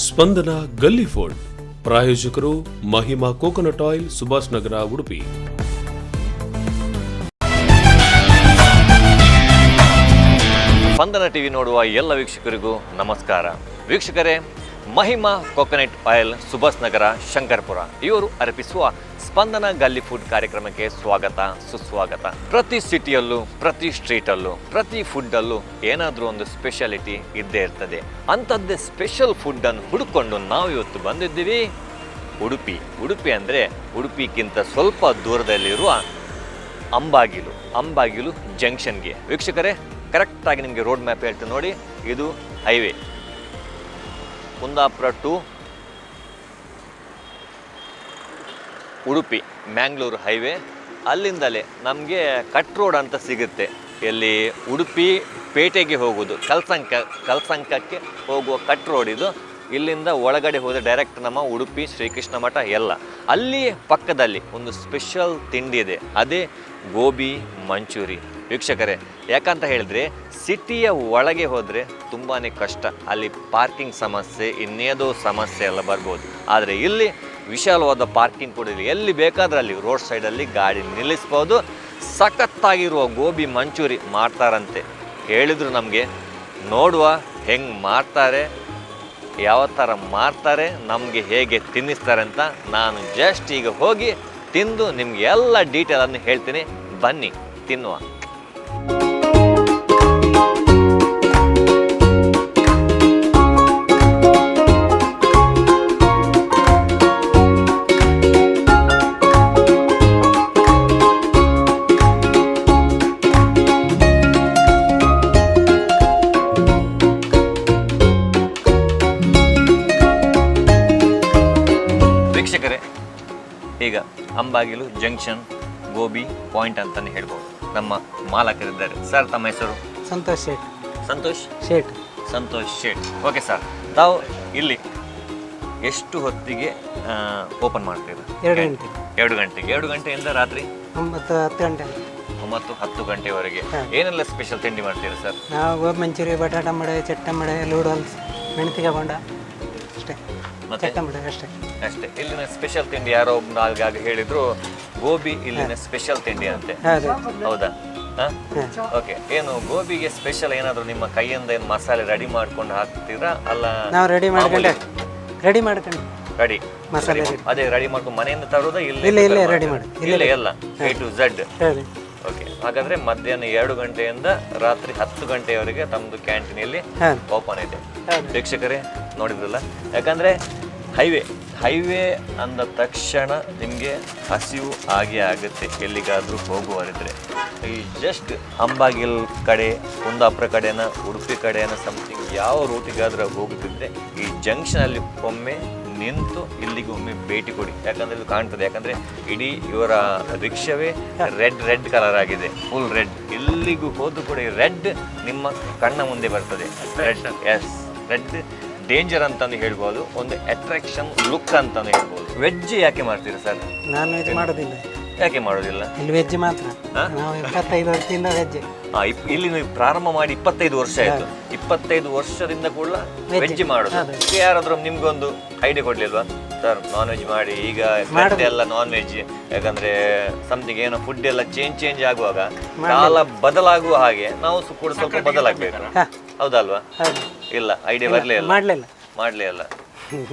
ಸ್ಪಂದನ ಗಲ್ಲಿ ಫುಡ್ ಪ್ರಾಯೋಜಕರು Mahima coconut oil, Subhash ನಗರ, ಉಡುಪಿ. ಸ್ಪಂದನ ಟಿವಿ ನೋಡುವ ಎಲ್ಲ ವೀಕ್ಷಕರಿಗೂ ನಮಸ್ಕಾರ. ವೀಕ್ಷಕರೇ, ಮಹಿಮಾ ಕೋಕೋನಟ್ ಆಯಿಲ್, ಸುಭಾಷ್ ನಗರ, ಶಂಕರ್ಪುರ ಇವರು ಅರ್ಪಿಸುವ ಸ್ಪಂದನ ಗಲ್ಲಿ ಫುಡ್ ಕಾರ್ಯಕ್ರಮಕ್ಕೆ ಸ್ವಾಗತ, ಸುಸ್ವಾಗತ. ಪ್ರತಿ ಸಿಟಿಯಲ್ಲೂ, ಪ್ರತಿ ಸ್ಟ್ರೀಟಲ್ಲೂ, ಪ್ರತಿ ಫುಡ್ಡಲ್ಲೂ ಏನಾದರೂ ಒಂದು ಸ್ಪೆಷಾಲಿಟಿ ಇದ್ದೇ ಇರ್ತದೆ. ಅಂಥದ್ದೇ ಸ್ಪೆಷಲ್ ಫುಡ್ಡನ್ನು ಹುಡುಕೊಂಡು ನಾವು ಇವತ್ತು ಬಂದಿದ್ದೀವಿ ಉಡುಪಿ. ಉಡುಪಿ ಅಂದರೆ ಉಡುಪಿಗಿಂತ ಸ್ವಲ್ಪ ದೂರದಲ್ಲಿರುವ ಅಂಬಾಗಿಲು, ಅಂಬಾಗಿಲು ಜಂಕ್ಷನ್ಗೆ. ವೀಕ್ಷಕರೇ, ಕರೆಕ್ಟಾಗಿ ನಿಮಗೆ ರೋಡ್ ಮ್ಯಾಪ್ ಹೇಳ್ತೀನಿ ನೋಡಿ. ಇದು ಹೈವೇ, ಕುಂದಾಪುರ ಟು ಉಡುಪಿ ಮ್ಯಾಂಗ್ಳೂರು ಹೈವೇ. ಅಲ್ಲಿಂದಲೇ ನಮಗೆ ಕಟ್ ರೋಡ್ ಅಂತ ಸಿಗುತ್ತೆ. ಎಲ್ಲಿ? ಉಡುಪಿ ಪೇಟೆಗೆ ಹೋಗೋದು, ಕಲ್ಸಂಕ, ಕಲ್ಸಂಕಕ್ಕೆ ಹೋಗುವ ಕಟ್ ರೋಡ್ ಇದು. ಇಲ್ಲಿಂದ ಒಳಗಡೆ ಹೋದರೆ ಡೈರೆಕ್ಟ್ ನಮ್ಮ ಉಡುಪಿ ಶ್ರೀಕೃಷ್ಣ ಮಠ ಎಲ್ಲ. ಅಲ್ಲಿ ಪಕ್ಕದಲ್ಲಿ ಒಂದು ಸ್ಪೆಷಲ್ ತಿಂಡಿ ಇದೆ, ಅದೇ ಗೋಬಿ ಮಂಚೂರಿ. ವೀಕ್ಷಕರೇ, ಯಾಕಂತ ಹೇಳಿದರೆ ಸಿಟಿಯ ಒಳಗೆ ಹೋದರೆ ತುಂಬಾ ಕಷ್ಟ. ಅಲ್ಲಿ ಪಾರ್ಕಿಂಗ್ ಸಮಸ್ಯೆ, ಇನ್ನೇದೋ ಸಮಸ್ಯೆ ಎಲ್ಲ ಬರ್ಬೋದು. ಆದರೆ ಇಲ್ಲಿ ವಿಶಾಲವಾದ ಪಾರ್ಕಿಂಗ್ ಕೂಡ ಇದೆ. ಎಲ್ಲಿ ಬೇಕಾದ್ರೆ ಅಲ್ಲಿ ರೋಡ್ ಸೈಡಲ್ಲಿ ಗಾಡಿ ನಿಲ್ಲಿಸ್ಬೋದು. ಸಖತ್ತಾಗಿರುವ ಗೋಬಿ ಮಂಚೂರಿ ಮಾಡ್ತಾರಂತೆ ಹೇಳಿದರು ನಮಗೆ. ನೋಡುವ, ಹೆಂಗೆ ಮಾಡ್ತಾರೆ, ಯಾವ ಥರ ಮಾಡ್ತಾರೆ, ನಮಗೆ ಹೇಗೆ ತಿನ್ನಿಸ್ತಾರೆ ಅಂತ. ನಾನು ಜಸ್ಟ್ ಈಗ ಹೋಗಿ ತಿಂದು ನಿಮಗೆ ಎಲ್ಲ ಡೀಟೇಲನ್ನು ಹೇಳ್ತೀನಿ. ಬನ್ನಿ, ತಿನ್ನುವ. ವೀಕ್ಷಕರೇ, ಈಗ ಅಂಬಾಗಿಲು ಜಂಕ್ಷನ್ ಗೋಬಿ ಪಾಯಿಂಟ್ ಅಂತಾನೆ ಹೇಳ್ಬೋದು. ನಮ್ಮ ಮಾಲಕರಿದ್ದಾರೆ. ಸರ್, ತಮ್ಮ ಹೆಸರು? ಸಂತೋಷ್ ಶೇಟ್. ಸಂತೋಷ್ ಶೇಟ್. ಸಂತೋಷ್ ಶೇಟ್. ಓಕೆ ಸರ್, ತಾವು ಇಲ್ಲಿ ಎಷ್ಟು ಹೊತ್ತಿಗೆ ಓಪನ್ ಮಾಡ್ತೀರಾ? 2 ಗಂಟೆ. 2 ಗಂಟೆಗೆ. 2 ಗಂಟೆಯಿಂದ ರಾತ್ರಿ? 9-10 ಗಂಟೆ. 9-10 ಗಂಟೆವರೆಗೆ. ಹಾ. ಏನೆಲ್ಲ ಸ್ಪೆಷಲ್ ತಿಂಡಿ ಮಾಡ್ತೀರಾ ಸರ್? ನಾವು ಗೋಬಿ ಮಂಚೂರಿ, ಬಟಾಟ ವಡೆ, ಚಟ್ಟಂಬಡೆ, ನೂಡಲ್ಸ್, ಮೆಣಸಿಕಾಯಿ ಬೋಂಡ, ಅಷ್ಟೇ. ಮತ್ತೆ? ಚಟ್ಟಂಬಡೆ ಅಷ್ಟೇ. ಅಷ್ಟೇ. ಇಲ್ಲಿನ ಸ್ಪೆಷಲ್ ತಿಂಡಿ ಯಾರೋ ಒಬ್ರು ಆಗಾಗ ಹೇಳಿದ್ರು, ಗೋಬಿ ಇಲ್ಲಿನ ಸ್ಪೆಷಲ್ ತಿಂಡಿ ಅಂತೆ. ಹೌದು. ಹೌದಾ? ಓಕೆ. ಏನು ಗೋಬಿಗೆ ಸ್ಪೆಷಲ್ ಏನಾದರೂ ನಿಮ್ಮ ಕೈಯಿಂದ ಏನು ಮಸಾಲೆ ರೆಡಿ ಮಾಡ್ಕೊಂಡು ಹಾಕ್ತೀರಾ ಅಲ್ಲ? ನಾವು ರೆಡಿ ಮಾಡ್ಕೊಂಡೆ, ರೆಡಿ ಮಾಡ್ಕೊಂಡು. ರೆಡಿ. ಮಸಾಲೆ ready. ಅದೇ ರೆಡಿ ಮಾಡ್ಕೊಂಡು ಮನೆಯಿಂದ ತರೋದಾ ಇಲ್ಲಿ? ಇಲ್ಲ, ಇಲ್ಲೇ ready ಮಾಡಿ. ಇಲ್ಲೇ ಎಲ್ಲ ಎ ಟು ಝೆಡ್. ಹೇಳಿ. ಓಕೆ, ಹಾಗಾದ್ರೆ ಮಧ್ಯಾಹ್ನ 2 ಗಂಟೆಯಿಂದ ರಾತ್ರಿ 10 ಗಂಟೆಯವರೆಗೆ ತಮ್ಮದು ಕ್ಯಾಂಟೀನಲ್ಲಿ ಓಪನ್ ಇದೆ. ಹೌದು. ವೀಕ್ಷಕರೇ, ನೋಡಿದ್ರಲ್ಲ? ಯಾಕಂದರೆ ಹೈವೇ, ಹೈವೇ ಅಂದ ತಕ್ಷಣ ನಿಮಗೆ ಹಸಿವು ಆಗೇ ಆಗುತ್ತೆ ಎಲ್ಲಿಗಾದರೂ ಹೋಗುವರಿದ್ರೆ. ಈ ಜಸ್ಟ್ ಅಂಬಾಗಿಲ್ ಕಡೆ, ಕುಂದಾಪುರ ಕಡೆನ, ಉಡುಪಿ ಕಡೆನ, ಸಮಥಿಂಗ್ ಯಾವ ರೂಟಿಗಾದರೂ ಹೋಗುತ್ತಿದ್ದರೆ ಈ ಜಂಕ್ಷನಲ್ಲಿ ಒಮ್ಮೆ ನಿಂತು ಇಲ್ಲಿಗೆ ಒಮ್ಮೆ ಭೇಟಿ ಕೊಡಿ. ಯಾಕಂದರೆ ಇದು ಕಾಣ್ತದೆ. ಯಾಕಂದರೆ ಇಡೀ ಇವರ ರಿಕ್ಷವೇ ರೆಡ್ ರೆಡ್ ಕಲರ್ ಆಗಿದೆ, ಫುಲ್ ರೆಡ್. ಎಲ್ಲಿಗೂ ಹೋದರೂ ಕೂಡ ಈ ರೆಡ್ ನಿಮ್ಮ ಕಣ್ಣ ಮುಂದೆ ಬರ್ತದೆ. ರೆಡ್, ಎಸ್, ರೆಡ್ ಡೇಂಜರ್ ಅಂತಾನು ಹೇಳ್ಬೋದು, ಒಂದು ಅಟ್ರಾಕ್ಷನ್ ಲುಕ್ ಅಂತಾನು ಹೇಳ್ಬೋದು. ವೆಜ್ ಯಾಕೆ ಮಾಡ್ತೀರಾ ಸರ್? ನಾನ್ ವೆಜ್ ಮಾಡೋದಿಲ್ಲ. ಯಾಕೆ ಮಾಡೋದಿಲ್ಲ? ಇಲ್ಲಿ ವೆಜ್ ಮಾತ್ರ. ನಾವು 25 ವರ್ಷದಿಂದ ವೆಜ್. ಇಲ್ಲಿ ನೀವು ಪ್ರಾರಂಭ ಮಾಡಿ 25 ವರ್ಷ ಆಯ್ತು. 25 ವರ್ಷದಿಂದ ಕೂಡ ವೆಜ್ ಮಾಡೋದು. ಯಾರಾದ್ರೂ ನಿಮ್ಗೊಂದು ಐಡಿಯಾ ಕೊಡ್ಲಿಲ್ವಾ ಸರ್, ನಾನ್ ವೆಜ್ ಮಾಡಿ, ಈಗ trend ಎಲ್ಲ ನಾನ್ ವೆಜ್? ಯಾಕಂದ್ರೆ ಸಮಥಿಂಗ್ ಏನೋ ಫುಡ್ ಎಲ್ಲ ಚೇಂಜ್ ಚೇಂಜ್ ಆಗುವಾಗ, ಕಾಲ ಬದಲಾಗುವ ಹಾಗೆ ನಾವು ಕೂಡ ಸ್ವಲ್ಪ ಬದಲಾಗಬೇಕು, ಹೌದಲ್ವಾ? ಹೌದು. ಇಲ್ಲ, ಐಡಿಯಾ ಬರ್ಲೇ ಇಲ್ಲ? ಮಾಡಲಿಲ್ಲ. ಮಾಡ್ಲೇ ಇಲ್ಲ.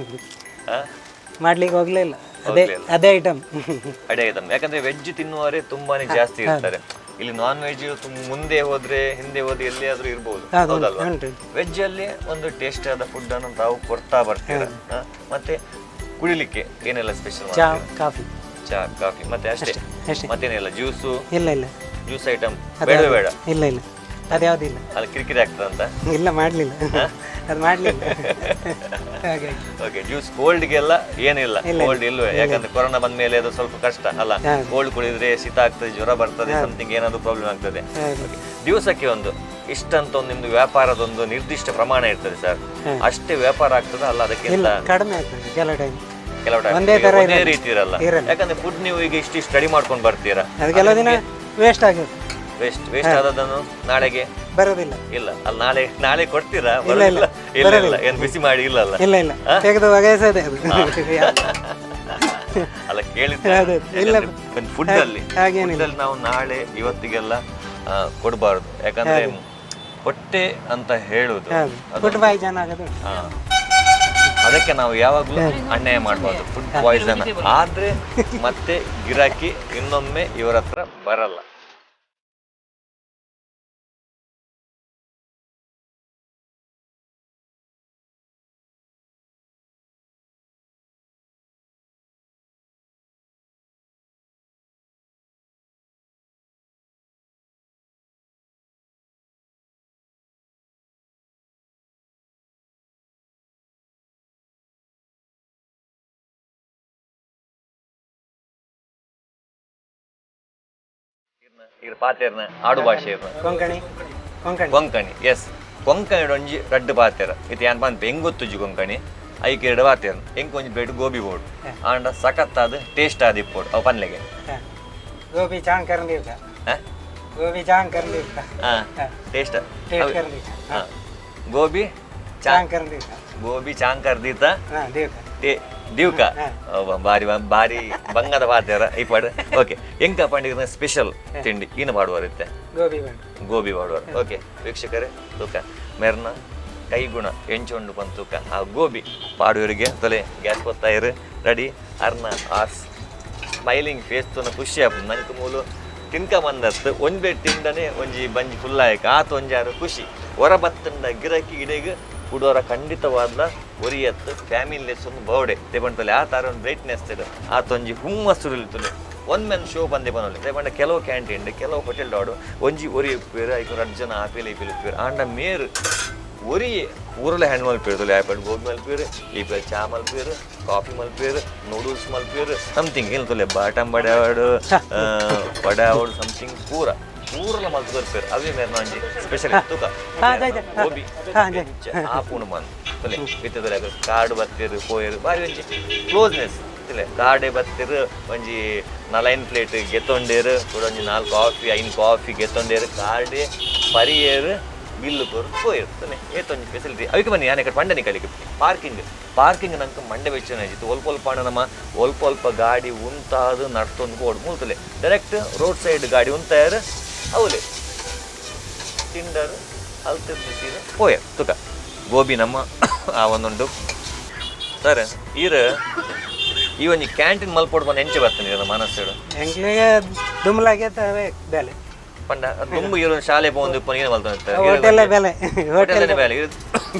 ಹಾ? ಮಾಡ್ಲಿಕ್ಕೆ ಹೋಗ್ಲೇ ಇಲ್ಲ. ಅದೇ ಹೋಗ್ಲೇ ಇಲ್ಲ. ಅದೇ ಐಟಮ್. ಅದೇ ಐಟಮ್. ಯಾಕಂದ್ರೆ ವೆಜ್ ತಿನ್ನುವವರೇ ತುಂಬಾನೇ ಜಾಸ್ತಿ ಇರ್ತಾರೆ ಇಲ್ಲಿ. ನಾನ್ ವೆಜ್ ಮುಂದೆ ಹೋದ್ರೆ, ಹಿಂದೆ ಹೋದ್ರೆ ಎಲ್ಲಿಯಾದ್ರೂ ಇರ್ಬೋದು, ಹೌದಲ್ವಾ? ಉಂಟು. ವೆಜ್ ಅಲ್ಲಿ ಒಂದು ಟೇಸ್ಟ್ ಆದ ಫುಡ್ ಅನ್ನು ತಾವು ಕೊಡ್ತಾ ಬರ್ತೀರಾ. ಹಾ? ಮತ್ತೆ ಕುಡಿಲಿಕ್ಕೆ ಏನೆಲ್ಲ ಸ್ಪೆಷಲ್? ಚಾ, ಕಾಫಿ. ಚಾ, ಕಾಫಿ, ಮತ್ತೆ ಅಷ್ಟೇ? ಅಷ್ಟೇ. ಮತ್ತೇನಿಲ್ಲ? ಜ್ಯೂಸು? ಇಲ್ಲ ಇಲ್ಲ. ಜ್ಯೂಸ್ ಐಟಮ್ ಬೇಡ ಬೇಡ? ಇಲ್ಲ ಇಲ್ಲ, ಅದ್ಯಾವುದಿಲ್ಲ. ಅಲ್ಲಿ ಕಿರಿಕಿರಿ ಆಗ್ತದಂತ? ಇಲ್ಲ, ಮಾಡಲಿಲ್ಲ, ಅದು ಮಾಡಲಿಲ್ಲ, ಹಾಗಾಗಿ. ಓಕೆ, ಜ್ಯೂಸ್ ಕೋಲ್ಡ್ಗೆಲ್ಲ ಏನಿಲ್ಲ? ಕೋಲ್ಡ್ ಇಲ್ವೇ? ಯಾಕಂದ್ರೆ ಕೊರೋನಾ ಬಂದ ಮೇಲೆ ಅದು ಸ್ವಲ್ಪ ಕಷ್ಟ ಅಲ್ಲ? ಕೋಲ್ಡ್ ಕುಡಿದ್ರೆ ಶೀತ ಆಗ್ತದೆ, ಜ್ವರ ಬರ್ತದೆ, ಸಮಥಿಂಗ್ ಏನಾದ್ರು ಪ್ರಾಬ್ಲಮ್ ಆಗ್ತದೆ. ಹೌದು. Okay. ದಿವಸಕ್ಕೆ ಒಂದು ಇಷ್ಟಂತ ಒಂದು ನಿಮ್ದು ವ್ಯಾಪಾರದೊಂದು ನಿರ್ದಿಷ್ಟ ಪ್ರಮಾಣ ಇರ್ತದೆ ಸರ್. ಅಷ್ಟೇ ವ್ಯಾಪಾರ ಆಗ್ತದ ಅಲ್ಲ ಅದಕ್ಕಿಂತ? ಇಲ್ಲ, ಕಡಿಮೆ ಆಗ್ತದೆ ಕೆಲವು ಟೈಮ್. ಕೆಲವು time ಒಂದೇ ತರ ಒಂದೇ ಇರಲ್ಲ. ರೀತಿ ಇರಲ್ಲ. ಇರಲ್ಲ. ಯಾಕಂದ್ರೆ ಫುಡ್ ನೀವು ಈಗ ಇಷ್ಟಿಷ್ಟು ರೆಡಿ ಮಾಡ್ಕೊಂಡು ಬರ್ತೀರಾ. ಅದು ಕೆಲವು ದಿನ ವೇಸ್ಟ್ ಆಗುತ್ತೆ. ವೇಸ್ಟ್ ವೇಸ್ಟ್ ಆದದ್ದನ್ನು ನಾಳೆಗೆ ಬರೋದಿಲ್ಲ. ಇಲ್ಲ ಅಲ್ಲಿ, ನಾಳೆ ನಾಳೆ ಕೊಡ್ತೀರಾ? ಇಲ್ಲ, ಇಲ್ಲ. ಬರೋದಿಲ್ಲ? ಇಲ್ಲ ಇಲ್ಲ. ಬರೋದಿಲ್ಲ. ಏನು ಬಿಸಿ ಮಾಡಿ ಇಲ್ಲ ಅಲ್ಲ? ಇಲ್ಲ ಇಲ್ಲ, ತೆಗೆದು ಒಗೆಸದೆ ಅದು. ಅಲ್ಲ, ಕೇಳಿದ್ದೆ. ಅದೇ, ಇಲ್ಲ. ಫುಡ್ ಅಲ್ಲಿ ಹಾಗೇನಿಲ್ಲ. food ಅಲ್ಲಿ ನಾವು ನಾಳೆ ಇವತ್ತಿಗೆಲ್ಲ ಕೊಡಬಾರದು, ಯಾಕಂದ್ರೆ ಹೊಟ್ಟೆ ಅಂತ ಹೇಳುದು ಹೌದು, ಫುಡ್ ಪಾಯ್ಸನ್ ಆಗೋದು. ಹಾ. ಅದಕ್ಕೆ ನಾವು ಯಾವಾಗಲೂ ಅನ್ಯಾಯ ಮಾಡಬಾರ್ದು. ಫುಡ್ ಪಾಯ್ಸನ್ ಆದ್ರೆ ಮತ್ತೆ ಗಿರಾಕಿ ಇನ್ನೊಮ್ಮೆ ಇವರ ಹತ್ರ ಬರಲ್ಲ. ಇರ್ ಪಾತೆರ್ನ ಆಡು ಭಾಷೆ ಇರ್ನ? ಕೊಂಕಣಿ, ಕೊಂಕಣಿ. ಕೊಂಕಣಿ, ಎಸ್. ಕೊಂಕಣಿ ಒಂಜಿ ರಡ್ಡ್ ಪಾತೆರ ಇತ್ತೆ ಯಾನ್ ಪನ್ಪೆ, ಎಂಗ್ ಗೊತ್ತುಜ್ಜಿ ಕೊಂಕಣಿ, ಐಕ್ ಎರಡು ಪಾತೆರ. ಎಂಕ್ ಒಂಜಿ ಪ್ಲೇಟ್ ಗೋಬಿ ಬೋಡು, ಆಂಡ ಸಖತ್ತಾದ ಟೇಸ್ಟ್ ಆದಿಪ್ಪೋಡು, ಅವು ಪನ್ಲೆಗೆ. ಹಾ. ಗೋಬಿ ಚಾಂಗ್ ಕರಂದಿರ್ತ. ಹಾ? ಗೋಬಿ ಚಾಂಗ್ ಕರಂದಿರ್ತ. ಹಾ, ಟೇಸ್ಟ್. ಟೇಸ್ಟ್ ಕರಂದಿರ್ತ. ಗೋಬಿ ಚಾಂಗ್ ಚಾಂಗ್ ಕರಂದಿರ್ತ. ಗೋಬಿ ಚಾಂಗ್ ಕರ್ದೀತ. ಹಾ, ದೇವ್ತ. ಟೇ ದಿವ್ಕ ಬಾರಿ ಬಾರಿ ಬಂಗದ ಪಾತೆರ ಈ ಪಾಡು. ಓಕೆ, ಎಂಕ ಪಂಡಿಗೆ ಸ್ಪೆಷಲ್ ತಿಂಡಿ ಏನು ಮಾಡುವರಿತ್ತೆ? ಗೋಬಿ ಬೇಡ. ಗೋಬಿ ಮಾಡುವರು. ಓಕೆ ವೀಕ್ಷಕರೇ, ತೂಕ ಮೆರ್ನ ಕೈಗುಣ ಎಂಚುಂಡು ಪಂದ್ ತೂಕ. ಆ ಗೋಬಿ ಪಾಡುವರಿಗೆ ತೊಲೆ ಗ್ಯಾಸ್ ಕೊತ್ತಾಯಿರು ರೆಡಿ. ಅರ್ನ ಆ ಸ್ಮೈಲಿಂಗ್ ಫೇಸ್ ತೋನ ಖುಷಿ ಆಪುಂಡು ನಂಗೆ. ಮೂಲು ತಿನ್ಕ ಬಂದತ್ತು ಒಂಜಿ ಬೇಟ್ ತಿಂಡನೆ ಒಂಜಿ ಬಂಜಿ ಫುಲ್ ಆಯಕ ಆತ ಒಂಜಾರು ಖುಷಿ. ಹೊರ ಬತ್ತಂಡ ಗಿರಕಿ ಇಡೆಗ್ ಕುಡೋರ ಖಂಡಿತವಾದ್ಲ ಒರಿಯತ್ತು ಫ್ಯಾಮಿಲಿ ಒಂದು ಬೌಡೆ ತೇಪಂಟಲೆ ಆ ತಾರ ಒಂದು ಬ್ರೈಟ್ನೆಸ್ ಆತ ಒಂಜಿ ಹುಮ್ಮಸ್ಸು ತುಲೆ ಒನ್ ಮ್ಯಾನ್ ಶೋ ಬಂದೆ ಪನೊಲಿ. ತೇಪಂಡ ಕೆಲವು ಕ್ಯಾಂಟೀನ್, ಕೆಲವು ಹೋಟೆಲ್ ಆಡು ಒಂಜಿ ಒರಿ ಉಪ್ಪೇರು, ಐಕು ರಡ್ಡು ಜನ ಆಪೇಲೆ ಈಪೇಲೆ ಉಪ್ಪೇರು. ಆಂಡ ಮೇರು ಒರಿ ಊರಲ್ಲೇ ಹ್ಯಾಂಡ್ ಮಲ್ಪೇರು ತುಲೆ. ಆಪೇಡು ಗೋಬಿ ಮಲ್ಪೇರು, ಈಪೇಲು ಚಾ ಮಲ್ಪೇರು, ಕಾಫಿ ಮಲ್ಪೇರು, ನೂಡಲ್ಸ್ ಮಲ್ಪೇರು, ಸಮಥಿಂಗ್ ಏನು ತುಲೆ ಬಾಟಮ್ ಬಡೆ ಆವಡು, ವಡೆ ಆವಡು, ಸಮಥಿಂಗ್ ಪೂರ ಪೂರಲ ಮಲ್ತು ಕೊರ್ಪೇರು. ಅವೇ ಮೇರ್ನ ಒಂಜಿ ಸ್ಪೆಷಲ್ ತೂಕ. ಹಾ, ಜೈ ಜೈ. ಗೋಬಿ ಹಾ, ಜೈ. ಆಪುಣು ಮನ್ ತುಲೆ ಇತ್ತದಲೆ ಕಾರ್ಡ್ ಬತ್ತೀರು ಪೋಯರು ಬಾರಿ ಒಂಜಿ ಕ್ಲೋಸ್ನೆಸ್ ತುಲೆ. ಕಾರ್ಡೆ ಬತ್ತೀರು, ಒಂಜಿ ನಲೈನ್ ಪ್ಲೇಟ್ ಗೆತ್ತೊಂಡೇರು ಕೂಡ, ಒಂಜಿ 4 ಕಾಫಿ 5 ಕಾಫಿ ಗೆತ್ತೊಂಡೇರು, ಕಾರ್ಡೆ ಪರಿಯೇರು, ಬಿಲ್ಲು ಕೊರು ಪೋಯರು ತುಲೆ. ಏತೊಂಜಿ ಫೆಸಿಲಿಟಿ ಅವಕ್ಕೆ ಬನ್ನಿ. ಯಾನೆ ಕಡೆ ಪಂಡನಿ ಕಲಿಕೆ ಪಾರ್ಕಿಂಗ್ ಪಾರ್ಕಿಂಗ್ ನಂಗೆ ಮಂಡೆ ಬೆಚ್ಚನ ಇತ್ತು. ಒಲ್ಪ ಒಲ್ಪ ಆಂಡ ನಮ್ಮ ಒಲ್ಪ ಒಲ್ಪ ಗಾಡಿ ಉಂತಾದು ನಡ್ತೊಂದು ಬೋಡು ಮೂಲ್ತಲೆ. ಡೈರೆಕ್ಟ್ ರೋಡ್ ಸೈಡ್ ಗಾಡಿ ಉಂತಾಯರು, ಅವಲೆ ತಿಂಡರು ಅಲ್ತಿದ್ದು ಸೀದ ಪೋಯ. ತುಕ ಗೋಬಿ ನಮ್ಮ ಆ ಒಂದುಂಟು. ಸರ್, ಈರ್ ಈ ಒಂಜಿ ಕ್ಯಾಂಟೀನ್ ಮಲ್ಪೋಡು ಬಂದು ಎಂಚೆ ಬರ್ತದೆ ಇದರ ಮನಸ್ಸು? ಎಂಕ್ಲಿಗೆ ದುಮ್ಲಾಗೆ ತವೆ ಬೆಲೆ. ಪಂಡ ತುಂಬ ಇರೋ ಶಾಲೆ ಪೋಂದು ಇಪ್ಪು ಏನು ಮಲ್ತೊಂದು? ಹೋಟೆಲ್ ಬೆಲೆ, ಹೋಟೆಲ್. ಹೋಟೆಲ್ ಬೇಲೆ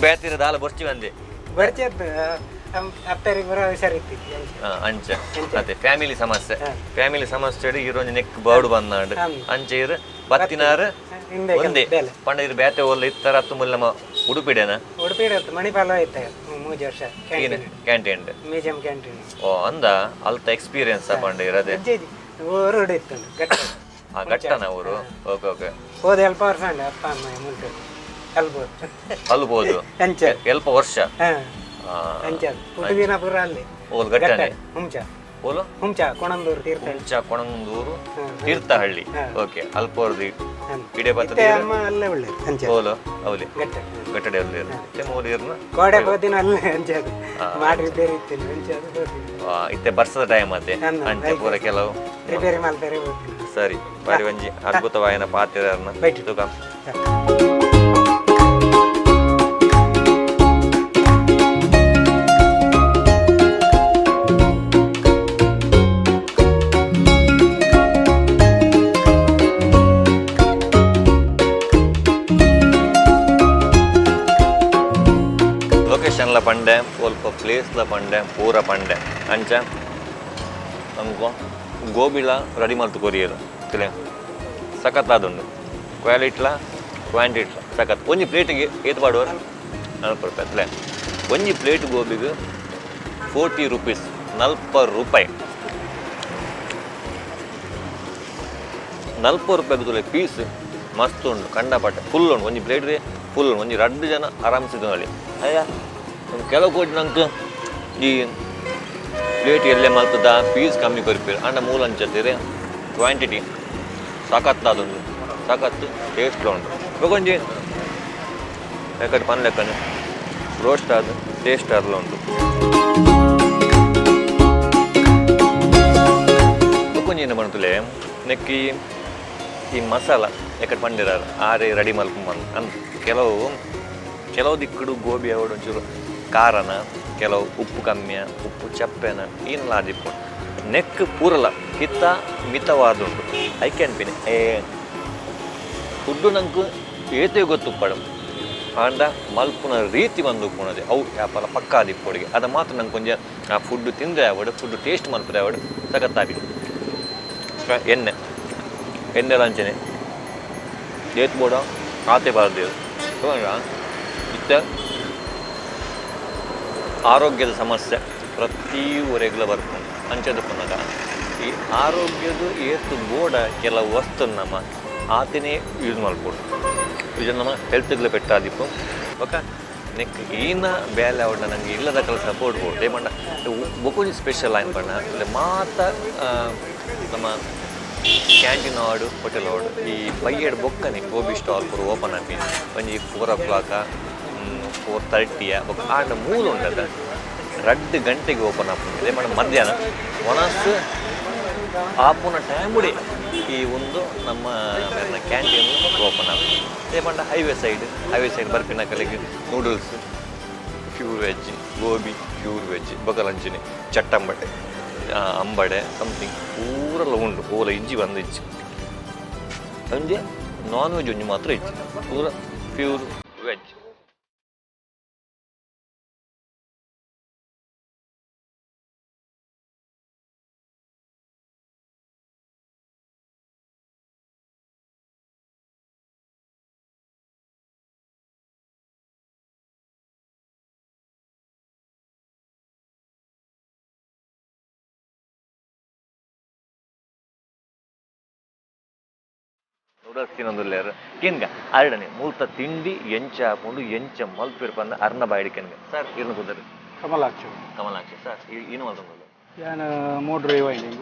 ಬೇತಿರ ದಾಲ ಬೊರ್ಚಿ ಬಂದೆ. ಬರ್ತಿತ್ತು, ಅಪ್ಪರಿಗೆ ಬರೋ ಹುಷಾರಿತ್ತು. ಅಂಚ ಅದೇ ಫ್ಯಾಮಿಲಿ ಸಮಸ್ಯೆ, ಫ್ಯಾಮಿಲಿ ಸಮಸ್ಯೆ ಇರೋ ನೆಕ್ ಬಾಡು ಬಂದಾಂಡ್. ಅಂಚೆ ಇರು ಬತ್ತಿನಾರು ಹಿಂದೆ ಒಂದೇ ಬೇಲೆ. ಪಂಡ ಇರು ಬೇತೆ ಒಲ್ಲ ಇತ್ತರ ಹತ್ತು ಮುಲ್ಲ ನಮ್ಮ ಉಡುಪಿಡೇನ? ಉಡುಪಿ ಇತ್ತು, ಮಣಿಪಾಲ ಇತ್ತು 3 ವರ್ಷ ಕ್ಯಾಂಟೀನ್. ಕ್ಯಾಂಟೀನ್. Museum canteen. ಓ, ಅಂದ ಅಲ್ತ ಎಕ್ಸ್ಪೀರಿಯನ್ಸ್ ಪಂಡ ಇರದೆ. ಅಜ್ಜಿ ಊರು ಇತ್ತು ಗಟ್ಟ. ಆ ಗಟ್ಟನ ಊರು, ಓಕೆ ಓಕೆ. ಹೋದ ಎಲ್ಪ ವರ್ಷ ಉಂಟು ಅಪ್ಪ ಅಮ್ಮ ಮುಂಟು ಅಲ್ಬೋದು. ಅಲ್ಬೋದು. ಅಂಚೆ. ಎಲ್ಪ ವರ್ಷ. ಹಾ, ಅಂಚೆ ಪುಟ್ಟದಿನ ಪೂರ ಅಲ್ಲಿ. ಓಲ್ ಗಟ್ಟನೆ? ಹುಂಚ. ಓಲು? ಹುಂಚ, ಕೊಣಂದೂರು, ತೀರ್ಥಹಳ್ಳಿ. ಹುಂಚ, ಕೊಣಂದೂರು, ತೀರ್ಥಹಳ್ಳಿ, ಓಕೆ. ಅಲ್ಪೋರ್ದಿ ಇಡೆ ಇತ್ತೆ ಬರ್ತದೆ. ಅಮ್ಮ ಅಲ್ಲೇ ಒಳ್ಳೆ ಅಂಚೆ. ಓಲು ಅವಲಿ? ಗಟ್ಟ. ಗಟ್ಟಡೆ ಅಲ್ಲಿ ಇತ್ತೆ ಮೂರು ಇರ್ನ. ಕೋಡೆ ಹೋದಿನ ಅಲ್ಲೇ ಅಂಚೆ, ಅದು ಮಾಡಿ ರಿಪೇರಿ ಇತ್ತಿಲ್ಲ ಅಂಚೆ, ಅದು ಹೋದಿನ. ಇತ್ತೆ ಬರ್ಸದ ಟೈಮ್ ಅದೇ. ಹ್ಮ್. ಅಂಚೆ ಪೂರ ಕೆಲವು ರಿಪೇರಿ ಮಾಡ್ತಾರೆ ಹೋಗ್ತೀನಿ. ಸರಿ, ಬಾರಿ ಒಂಜಿ ಅದ್ಭುತವಾಯಿನ ಪಾತ್ರೆದಾರನ ಬೈಟ್. ತೂಕ. ಲೊಕೇಶನ್ಲ ಪಂಡೆ, ಒಲ್ಪ ಪ್ಲೇಸ್ಲ ಪಂಡೆ, ಪೂರ ಪಂಡೆ. ಅಂಚ ನಮ್ಗೆ ಗೋಬಿಲ ರೆಡಿ ಮಲ್ತು ಕೊರಿಯರು ತಿಲೆ ಸಖತ್ತಾದುಂಡು. ಕ್ವಾಲಿಟ್ಲ ಕ್ವಾಂಟಿಟ್ಲ ಸಖತ್. ಒಂಜಿ ಪ್ಲೇಟಿಗೆ ಏತ್ ಪಾಡುವರು? 40 ರೂಪಾಯಿ ತಿಲೆ. ಒಂಜಿ ಪ್ಲೇಟ್ ಗೋಬಿಗೆ 40 ರುಪೀಸ್, 40 ರೂಪಾಯಿ. 40 ರೂಪಾಯಿಗೆ ತುಲೆ ಪೀಸ್ ಮಸ್ತ್ ಉಂಡು, ಕಂಡಪಟ್ಟೆ ಫುಲ್ ಉಂಡು. ಒಂಜಿ ಪ್ಲೇಟ್ ಫುಲ್ ಉಂಡು. ಒಂಜಿ ರಡ್ಡು ಜನ ಆರಾಮ್ಸಿದ್ದು ಅಲ್ಲಿ. ಅಯ್ಯ, ಒಂದು ಕೆಲವು ಕೋಟಿ ನಂಗೆ ಈ ಪ್ಲೇಟ್ ಎಲ್ಲೆ ಮಲ್ತದ ಪೀಸ್ ಕಮ್ಮಿ ಕೊರ್ಪೇರು. ಅಂಡ ಮೂಲ ಅಂಚತ್ತೀರಿ ಕ್ವಾಂಟಿಟಿ ಸಖತ್ತಾದೊಂದು. ಸಖತ್ತು ಟೇಸ್ಟ್ ಉಂಡು. ಬೊಕೊಂಜಿ ಯಾಕಡೆ ಪನ್ಲೆಕ್ಕನೆ ರೋಸ್ಟ್ ಆದ್ ಟೇಸ್ಟ್ ಆದ್ಲ ಉಂಡು. ಬೊಕೊಂಜಿ ಏನು ಪನ್ಪುಲೆ ನೆಕ್ಕಿ ಈ ಮಸಾಲ ಎಕಡೆ ಪಂಡಿರಾರ್ ಆರೆ ರೆಡಿ ಮಲ್ಪು ಅಂದ್. ಕೆಲವು ಕೆಲವು ದಿಕ್ಕುಡು ಗೋಬಿ ಆವಡ್ ಒಂಚೂರು ಖಾರನ, ಕೆಲವು ಉಪ್ಪು ಕಮ್ಮಿಯ, ಉಪ್ಪು ಚಪ್ಪೆನ ಈನ್ಲ ಆದಿಪ್ಪು. ನೆಕ್ ಪೂರಲ ಹಿತ ಮಿತವಾದುಂಡು. ಐಕೆ ಅನ್ಪಿನಿ ಏ ಫುಡ್ಡು ನಂಗೆ ಏತೆ ಗೊತ್ತುಪ್ಪಡು ಆಂಡ ಮಲ್ಪುನ ರೀತಿ ಬಂದು ಉಪ್ಪುನದೆ ಅವು ಯಾಪಲ ಪಕ್ಕ ಆದಿಪ್ಪೊಡಿಗೆ ಅದ ಮಾತ್ರ ನಂಗೆ ಕೊಂಚ ಆ ಫುಡ್ಡು ತಿಂದರೆ ಆವಡು ಫುಡ್ಡು ಟೇಸ್ಟ್ ಮಲ್ಪುರೆ ಆವಡು ಸಖತ್ತಾಪಿ. ಎಣ್ಣೆ ಎಣ್ಣೆ ಅಂಚನೆ ಏತ್ ಬೋಡ ಆತೆ ಬಾರ್ದೇವು. ಇತ್ತ ಆರೋಗ್ಯದ ಸಮಸ್ಯೆ ಪ್ರತಿ ಊರೆಗ್ಲ ಬರ್ಪುಂಡು. ಅಂಚದ ಪುನಗ ಈ ಆರೋಗ್ಯದ ಏತ್ ಬೋಡ ಕೆಲವು ವಸ್ತು ನಮ್ಮ ಆತನೇ ಯೂಸ್ ಮಲ್ಪೊಡು. ಇದು ನಮ್ಮ ಹೆಲ್ತ್ಗ್ಲ ಪೆಟ್ಟಾದಿಪ್ಪು. ಬೊಕ ನೆಕ್ ಈನ ಬೇಲೆ ಅವಡ ನಂಗೆ ಇಲ್ಲದಕಲ ಸಪೋರ್ಟ್ ಬೋಡು. ದೇಪಂಡ ಬೊಕೊಂಜಿ ಸ್ಪೆಷಲ್ ಆಯ್ನ್ ಪಂಡ ಮಾತ ನಮ್ಮ ಕ್ಯಾಂಟೀನ್ ಆಡು ಹೋಟೆಲ್ ಆಡು ಈ ಬಯ್ಯಡ್ ಬೊಕ್ಕನೆ ಗೋಬಿ ಸ್ಟಾಲ್ ಪೂರ ಓಪನ್ ಆಪಿ ಒಂಜಿ 4 o'clock 4:30 ಬೊಕ್ಕ ಆಂಡ ಮೂಲು ಉಂಡದ 2 ಗಂಟೆಗೆ ಓಪನ್ ಆಪುಂಡು. ದೇಪಂಡ ಮಧ್ಯಾಹ್ನ ಒಣಸ್ ಆಪುನ ಟೈಮುಡೆ ಈ ಒಂದು ನಮ್ಮ ಕ್ಯಾಂಟೀನ್ ಓಪನ್ ಆಪುಂಡು. ದೇಪಂಡ ಹೈವೇ ಸೈಡ್ ಬರ್ಪಿನ ಕಲೆಗೆ noodles pure veg, gobi pure veg, ಬೊಕಲಂಚಿನಿ ಚಟ್ಟಂಬಡೆ ಅಂಬಡೆ ಸಮಥಿಂಗ್ ಪೂರಲ ಉಂಡು. ಓಲ ಇಜ್ಜಿ ಬಂದು ಇಜ್ಜಿ ಒಂಜಿ ನಾನ್ ವೆಜ್ ಒಂಜಿ ಮಾತ್ರ ಇಜ್ಜಿ, ಪೂರ ಪ್ಯೂರ್ ವೆಜ್. ನೂಡಲ್ಸ್ ತಿನ್ನೊಂದುಲ್ಲೆರ್ ಕೆನ್ಗ ಅರಡನೆ ಮೂಲ್ತ ತಿಂಡಿ ಎಂಚ ಹಾಕೊಂಡು ಎಂಚ ಮಲ್ಪಿರ್ ಪಂದ ಅರ್ನ ಬಾಯಿಡ್ ಕೆನ್ಗ. ಸರ್ ಇರ್ನ ಕುದರ್ ಕಮಲಾಕ್ಷ. ಕಮಲಾಕ್ಷ ಸರ್ ಏನು ಮಲ್ತೊಂದುಲ್ಲೆರ್? ಯಾನ್ ಮೋಡ್ರೆ ವೈಂಡಿಂಗ್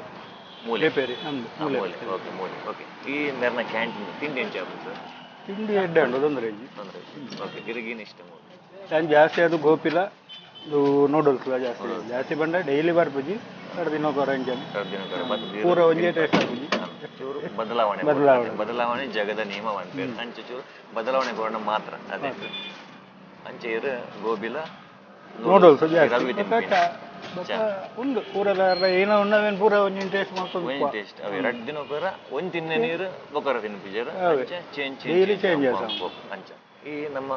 ಮೂಲೆ ರಿಪೇರಿ ನಮ್ದು ಮೂಲೆ. ಮೂಲೆ ಓಕೆ ಮೂಲೆ ಓಕೆ. ಈ ಮೆರ್ನ ಕ್ಯಾಂಟೀನ್ ತಿಂಡಿ ಎಂಚ ಆಪುಂಡು ಸರ್? ತಿಂಡಿ ಎಡ್ಡೆ ಉಂಡು, ತೊಂದರೆ ಇಜ್ಜಿ. ತೊಂದರೆ ಓಕೆ. ಇರಿಗೇನು ಇಷ್ಟ ಮೂಲು? ಯಾನ್ ಜಾಸ್ತಿ ಅದು ಗೋಪಿಲ ಇದು ನೂಡಲ್ಸ್ ಜಾಸ್ತಿ ಜಾಸ್ತಿ ಬಂಡ ಡೈಲಿ ಬರ್ಪುಜಿ, ಎರಡು ದಿನ ಅಂಚನೆ ಪೂರ ಒಂಜೇ ಟೇಸ್ಟ್ ಆಪುಜಿ. ಚೂರು ಬದಲಾವಣೆ ಬದಲಾವಣೆ ಜಗದ ನಿಯಮ ಪನ್ಪೆರ್. ಅಂಚ ಚೂರು ಬದಲಾವಣೆ ಕೊರಣ ಮಾತ್ರ ಅದೇ. ಅಂಚೆ ಇರು ಗೋಬಿಲ ನೂಡಲ್ಸ್ ಜಾಸ್ತಿ ಉಂಡು ಪೂರ ಏನೋ ಉಣ್ಣವೇನು ಪೂರ ಒಂಜಿ ಟೇಸ್ಟ್ ಮಲ್ತೊಂದು ಟೇಸ್ಟ್ ಅವೆ ರಡ್ಡ್ ದಿನ ಪೂರ ಒಂಜಿ ತಿನ್ನೆ ನೀರು ಬೊಕರ ತಿನ್ಪಿಜೆರ್ ಅಂಚ change daily change ಅಂಚ. ಈ ನಮ್ಮ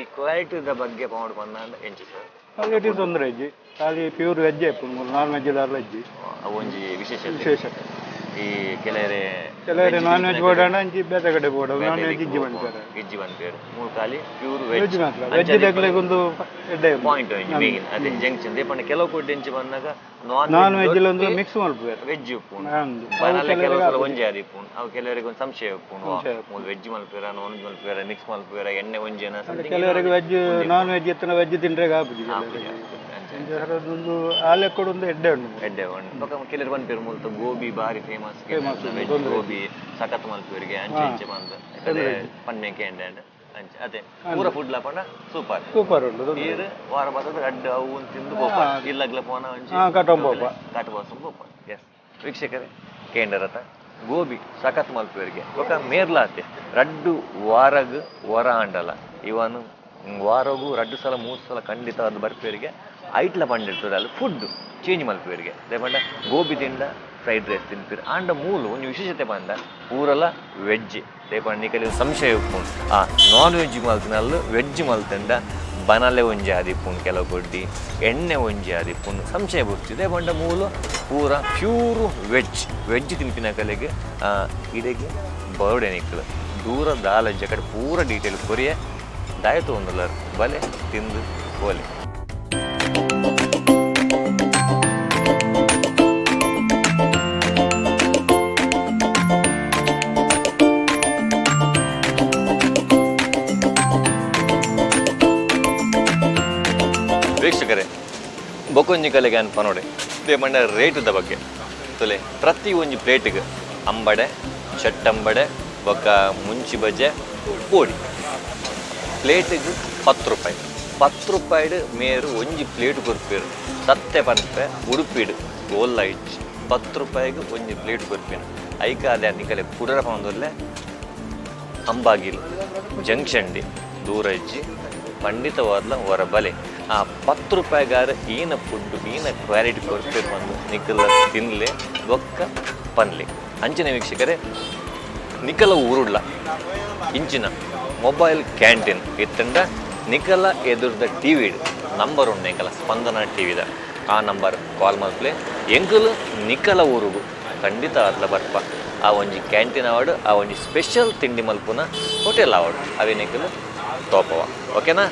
ಈ ಕ್ವಾಲಿಟಿದ ಬಗ್ಗೆ ಪೌಂಡ್ ಪಂಡ ಎಂಚ ಸರ್? ಕ್ವಾಲಿಟಿ ತೊಂದರೆ ಇಜ್ಜಿ, ಖಾಲಿ ಪ್ಯೂರ್ ವೆಜ್ ಇಪ್ಪುಂಡು, ನಾನ್ ವೆಜ್ ದಾಲ ಇಜ್ಜಿ. ಒಂಜಿ ವಿಶೇಷ ವಿಶೇಷತೆ. ಈ ಕೆಲವರೆ ಕೆಲವರೆ ನಾನ್ ವೆಜ್ ಬೋಡಾಂಡ ಅಂಚಿ ಬೇತೆ ಕಡೆ ಬೋಡ ನಾನ್ ವೆಜ್ ಇಜ್ಜಿ ಪನ್ಪೆರ್. ಇಜ್ಜಿ ಪನ್ಪೆರ್. ಮೂಲು ಖಾಲಿ ಪ್ಯೂರ್ ವೆಜ್ ಮಾತ್ರ. ವೆಜ್ ದಕ್ಲೆಗ್ ಒಂದು ಎಡ್ಡೆ ಪಾಯಿಂಟ್ ಒಂಜಿ ಮೇನ್ ಅದೇ ಜಂಕ್ಷನ್. ದೇಪಂಡ ಕೆಲವು ಕೊಡ್ಡೆ ಎಂಚ ಬಂದಾಗ ನಾನ್ ವೆಜ್ ಒಂದು ಮಿಕ್ಸ್ ಮಲ್ಪುವೆರ್, ವೆಜ್ ಉಪ್ಪುಂಡು ಬನಲೆ ಕೆಲವು ಸಲ ಒಂಜಿ ಆದಿಪ್ಪುಂಡು. ಅವು ಕೆಲವರಿಗೆ ಒಂದು ಸಂಶಯ ಉಪ್ಪುಂಡು, ಮೂಲು ವೆಜ್ ಮಲ್ಪುವೆರ ನಾನ್ ವೆಜ್ ಮಲ್ಪುವೆರ ಮಿಕ್ಸ್ ಮಲ್ಪುವೆರ ಎಣ್ಣೆ ಒಂಜೇನ. ಕೆಲವರಿಗೆ ವೆಜ್ ನಾನ್ ವೆಜ್ ಇತ್ತಿನ ವೆಜ್ ತಿಂಡ್ರೆಗ್ ಆಪುಜಿ. ಒಂದು ಆ ಲೆಕ್ಕಡ್ ಒಂದು ಎಡ್ಡೆ ಉಂಡು. ಎಡ್ಡೆ ಉಂಡು. ಬೊಕ ಕೆಲವರು ಪನ್ಪೆರ್ ಮೂಲ್ತ ಗೋಬಿ ಬಾರಿ ಫೇಮಸ್, ಗೋಬಿ ಸಖತ್ ಮಲ್ಪುವೆರ್ಗೆ ಅಂಚೆ ಇಂಚೆ ಬಂದು ಪನ್ನೆ ಕೇಂಡೆ ಅಂಚೆ ಅದೇ ಪೂರ ಫುಡ್ ಲ ಪಂಡ ಸೂಪರ್ ಸೂಪರ್ ಉಂಡು. ಈರ್ ವಾರ ಬತ್ತದ ರಡ್ಡ್ ಅವು ತಿಂದು ಪೋಪ ಇಲ್ಲಗ್ಲ ಪೋನ ಒಂಜಿ ಕಟೊಂಬ ಕಟ್ ಬಾಸಂ ಪೋಪ. ಎಸ್ ವೀಕ್ಷಕರೇ ಕೇಂಡರತ ಗೋಬಿ ಸಖತ್ ಮಲ್ಪುವೆರ್ಗೆ ಬೊಕ ಮೇರ್ಲಾತೆ ರಡ್ಡು ವಾರಗ್ ವರ ಆಂಡಲ ಇವನು ವಾರಗು 2 ಸಲ 3 ಸಲ ಖಂಡಿತ ಅದು ಬರ್ಪೇರಿಗೆ ಐಟ್ಲ ಪಂಡಿರ್ತದೆ. ಅಲ್ಲಿ ಫುಡ್ ಚೇಂಜ್ ಮಲ್ಪುವೆರ್ಗೆ ದೇಪಂಡ ಗೋಬಿ ತಿಂಡ ಫ್ರೈಡ್ ರೈಸ್ ತಿನ್ಪಿರ್ ಆಂಡ ಮೂಲು ಒಂಜಿ ವಿಶೇಷತೆ ಪಂಡ ಪೂರಲ ವೆಜ್. ದೇಪಂಡ ನಿಕಲಿ ಸಂಶಯ ಉಪ್ಪುಂಡು ಆ ನಾನ್ ವೆಜ್ ಮಲ್ತಿನಲ್ಲು ವೆಜ್ ಮಲ್ತಂಡ ಬನಲೆ ಒಂಜಿ ಆದಿಪ್ಪುಂಡು, ಕೆಲವು ಕೊಡ್ಡಿ ಎಣ್ಣೆ ಒಂಜಿ ಆದಿಪ್ಪುಂಡು ಸಂಶಯ ಬುಡ್ಚಿ. ದೇಪಂಡ ಮೂಲು ಪೂರ ಪ್ಯೂರ್ ವೆಜ್ ವೆಜ್ ತಿನ್ಪಿನ ಕಲೆಗೆ ಇಡೆಗೆ ಬರೋಡೆ ನಿಕ್ಕಲು ದೂರ ದಾಲಜ್ಜ ಕಡೆ ಪೂರ ಡೀಟೇಲ್ ಕೊರಿಯ ದಾಯತು ಒಂದುಲ್ಲರ್ ಬಲೆ ತಿಂದು ಪೋಲೆ. ವೀಕ್ಷಕರೇ ಬೊಕೊಂಜಿ ಕಲೆಗೆ ಅನ್ಪ ನೋಡಿ they ಮಂಡ ರೇಟದ ಬಗ್ಗೆ ತುಲೆ. ಪ್ರತಿ ಒಂಜಿ ಪ್ಲೇಟಿಗೆ ಅಂಬಡೆ, ಚಟ್ಟಂಬಡೆ, ಬೊಕ್ಕ ಮುಂಚಿ ಬಜೆ ಪೋಡಿ ಪ್ಲೇಟಿಗೆ 10 ರೂಪಾಯಿ. 10 ರೂಪಾಯಿಡ್ ಮೇರು ಒಂಜಿ ಪ್ಲೇಟ್ ಕೊರ್ಪೇರು. ಸತ್ತೆ ಪನ್ಪೆ ಉಡುಪಿಡು ಓಲ್ಲ ಇಜ್ಜಿ. 10 ರೂಪಾಯಿಗೆ ಒಂಜಿ ಪ್ಲೇಟ್ ಕೊರ್ಪೇನು. ಐಕ ಅದೇ ನಿಕಲೆ ಕುಡರ ಪಂದೊಲ್ಲೆ ಅಂಬಾಗಿಲು ಜಂಕ್ಷನ್ ಡಿ ದೂರ ಇಜ್ಜಿ ಪಂಡಿತವಾದ್ಲ ಹೊರ ಬಲೆ. ಆ 10 ರೂಪಾಯಿಗಾರ ಈನ ಫುಡ್ ಈನ ಕ್ವಾಲಿಟಿ ಕೊರ್ಪೇರು ಬಂದು ನಿಕಲ ತಿನ್ಲೆ ಬೊಕ್ಕ ಪನ್ಲೆ. ಅಂಚಿನ ವೀಕ್ಷಕರೇ, ನಿಕಲ ಊರುಡ್ಲ ಇಂಚಿನ ಮೊಬೈಲ್ ಕ್ಯಾಂಟೀನ್ ಇತ್ತಂಡ ನಿಕಲ ಎದುರ್ದ T V number ಉಂಡು ಎಂಕಲ ಸ್ಪಂದನ ಟಿ ವಿದ ಆ ನಂಬರ್ ಕಾಲ್ ಮಲ್ಪಲೆ. ಎಂಕಲು ನಿಕಲ ಊರುಗು ಖಂಡಿತ ಅದ್ಲ ಬರ್ಪ. ಆ ಒಂಜಿ ಕ್ಯಾಂಟೀನ್ ಆವಡು, ಆ ಒಂಜಿ ಸ್ಪೆಷಲ್ ತಿಂಡಿ ಮಲ್ಪುನ ಹೋಟೆಲ್ ಆವಡು, ಅವೇ ನಿಕಲು ತೋಪವ. ಓಕೆನಾ?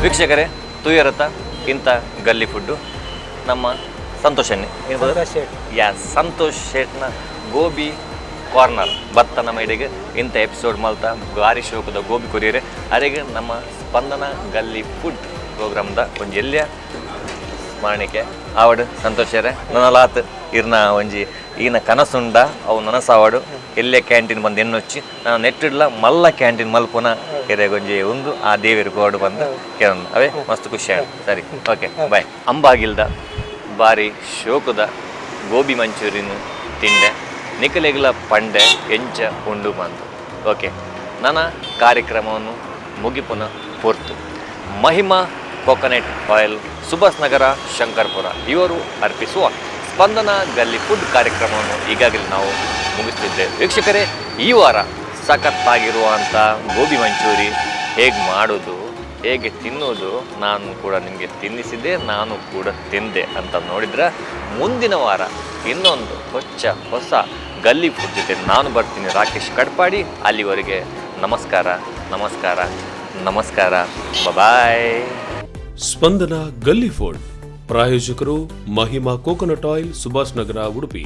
ವೀಕ್ಷಕರೇ, ತುಯರತ ಇಂಥ ಗಲ್ಲಿ ಫುಡ್ಡು ನಮ್ಮ ಸಂತೋಷನ್ನೇ ಸಂತೋಷ್ ಶೇಟ್. ಯಾ, ಸಂತೋಷ್ ಶೇಟ್ನ ಗೋಬಿ ಕಾರ್ನರ್ ಬತ್ತ ನಮ್ಮ ಇಡೆಗೆ ಇಂಥ ಎಪಿಸೋಡ್ ಮಲ್ತ ಗಾರಿ ಶೋಕದ ಗೋಬಿ ಕೊರಿಯರೆ. ಅರೆಗೆ ನಮ್ಮ ಸ್ಪಂದನ ಗಲ್ಲಿ ಫುಡ್ ಪ್ರೋಗ್ರಾಮ್ದ ಒಂಜಿ ಎಲ್ಯ ಸ್ಮರಣಿಕೆ ಆವಡು. ಸಂತೋಷರೇ, ನನಲಾತ್ ಇರ್ನ ಒಂಜಿ ಈನ ಕನಸುಂಡ ಅವು ನನಸಾವಡು. ಎಲ್ಲೇ ಕ್ಯಾಂಟೀನ್ ಬಂದು ಎನ್ನೊಚ್ಚಿ ನಾನು ನೆಟ್ಟಿಡ್ಲ ಮಲ್ಲ ಕ್ಯಾಂಟೀನ್ ಮಲ್ಪುನ ಎರೆಗೊಂಜಿ ಒಂದು ಆ ದೇವಿರು ಗೋಡು ಬಂದು ಕೇಳೋಣ. ಅವೇ ಮಸ್ತ್ ಖುಷಿ ಆಯ್ತು. ಸರಿ, ಓಕೆ, ಬಾಯ್. ಅಂಬಾಗಿಲ್ದ ಬಾರಿ ಶೋಕದ ಗೋಬಿ ಮಂಚೂರಿನ ತಿಂಡೆ ನಿಕಲೆಗ್ಲ ಪಂಡೆ ಎಂಚ ಉಂಡು ಬಂದು. ಓಕೆ, ನನ್ನ ಕಾರ್ಯಕ್ರಮವನ್ನು ಮುಗಿಪುನ ಪೊರ್ತು. ಮಹಿಮಾ ಕೋಕೋನಟ್ ಆಯಿಲ್, ಸುಭಾಷ್ ನಗರ, ಶಂಕರ್ಪುರ ಇವರು ಅರ್ಪಿಸುವ ಸ್ಪಂದನ ಗಲ್ಲಿ ಫುಡ್ ಕಾರ್ಯಕ್ರಮವನ್ನು ಈಗಾಗಲೇ ನಾವು ಮುಗಿಸ್ತಿದ್ದೇವೆ. ವೀಕ್ಷಕರೇ, ಈ ವಾರ ಸಖತ್ತಾಗಿರುವಂಥ ಗೋಬಿ ಮಂಚೂರಿ ಹೇಗೆ ಮಾಡೋದು, ಹೇಗೆ ತಿನ್ನೋದು ನಾನು ಕೂಡ ನಿಮಗೆ ತಿನ್ನಿಸಿದ್ದೆ, ನಾನು ಕೂಡ ತಿಂದೆ ಅಂತ ನೋಡಿದ್ರೆ ಮುಂದಿನ ವಾರ ಇನ್ನೊಂದು ಹೊಸ ಗಲ್ಲಿ ಫುಡ್ ಜೊತೆ ನಾನು ಬರ್ತೀನಿ. ರಾಕೇಶ್ ಕಡ್ಪಾಡಿ. ಅಲ್ಲಿವರೆಗೆ ನಮಸ್ಕಾರ, ನಮಸ್ಕಾರ, ನಮಸ್ಕಾರ, ಬಾಯ್. ಸ್ಪಂದನ ಗಲ್ಲಿ ಫುಡ್ ಪ್ರಾಯೋಜಕರು ಮಹಿಮಾ ಕೋಕೋನಟ್ ಆಯಿಲ್, ಸುಭಾಷ್ ನಗರ, ಉಡುಪಿ.